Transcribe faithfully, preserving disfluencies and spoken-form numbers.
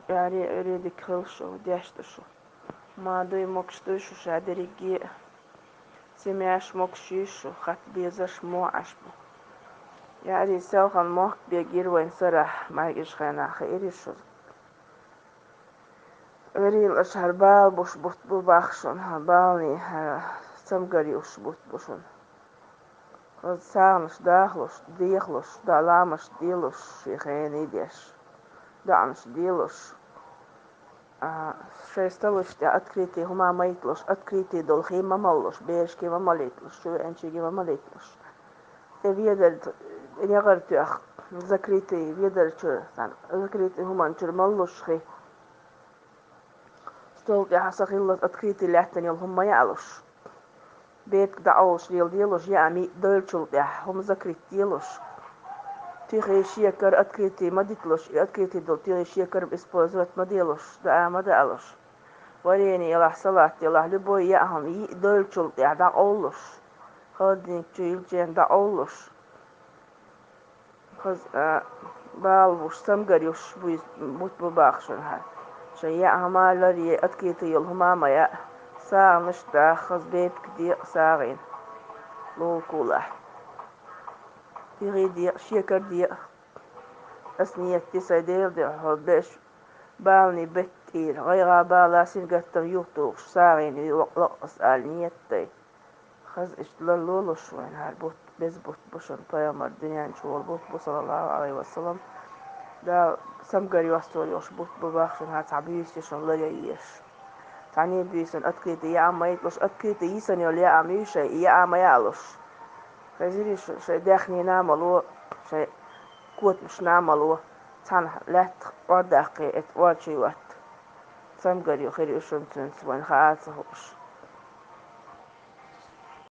Яри, Ӏуьри дика хила шу, деш ду шу. Ма дуй, могаш дуй шу ша дерриге а. Семьяш могаш йий шу, хатта безарш мо Ӏаш бу. Яри, селхан мохк бегира вайн сарахь, мегаш хенахь хиира шу. Ӏуьрийла аша хӀара бала буш бутт бу бах шуна, хӀара баланийн, хӀара цамгар юш бутт бу шуна. Хаза сагӀанаш дахалуш, дехалуш, да ламаш делуш, шен хенан деш, доӀанаш делуш. А, шайн столаш тӀехь открытый хӀума ма йитлуш, открытый долу хи ма маллуш, берашка ма малийталуш, шу веанчуьнга ма малийталуш. ТӀе ведар, негӀар тоьхна, закрытый ведар чуьра, сан, закрытый хӀуман чуьра маллуш хи. Стол тӀехь сан хиллалц открытый лаьттина йолу хӀума ма яалуш. Бепиг дӀакъовлуш леладелуш, яа миъ дойлучул тӀехь хӀума закрыть делуш. Туьхий шекар открытый ма диталуш, и открытый долу туьхий шекар использовать ма делуш, даа ма даалуш. Варени ялахь, салат ялахь, любой яа хӀума йиъ дойлучул тӀехь дӀакъовлуш. Холодильник чу йиллича дӀакъовлуш. Хаза, а, бала буш, цамгар юш буй-, бутт бу бах шуна хӀара. Шайн яа хӀума ларъе, открытый йолу хӀума ма яа. СагӀанаш даха, хаза бепиг де сагӀина. Лулкулахь. Туьхий де, шекар де. Ас нийят ди сайн Делан дуьхьа, хьо беш баланийн беттан тӀера. ГӀайгӀа, бала, сингаттам юхатухуш, сагӀина воккха лакъас ала нийят дай. Хаза иштта ларлолуш вайн хӀара бутт, беза бутт бу шуна, пайхамар дуьнен чу волу бутт бу, саллаллаху Ӏалайхи ва саллам. Дала цамгар йостур йолуш бутт бу бах шуна, хӀара цхьа буьйса ю шуна ларъеш. Цхьаьний буьйсанна открытый яа ма йитлуш, открытый йисина йолу яа ма ю шайн, и яа ма яалуш. Хезирий шу, шайн даьхнина а ма ло, шайн котамашна а ма ло, цхьана лаьттах ор даккхий, эта ор чу йотта. Цамгар ю хир ю шуна цуьнца, вайна хаа а ца хууш.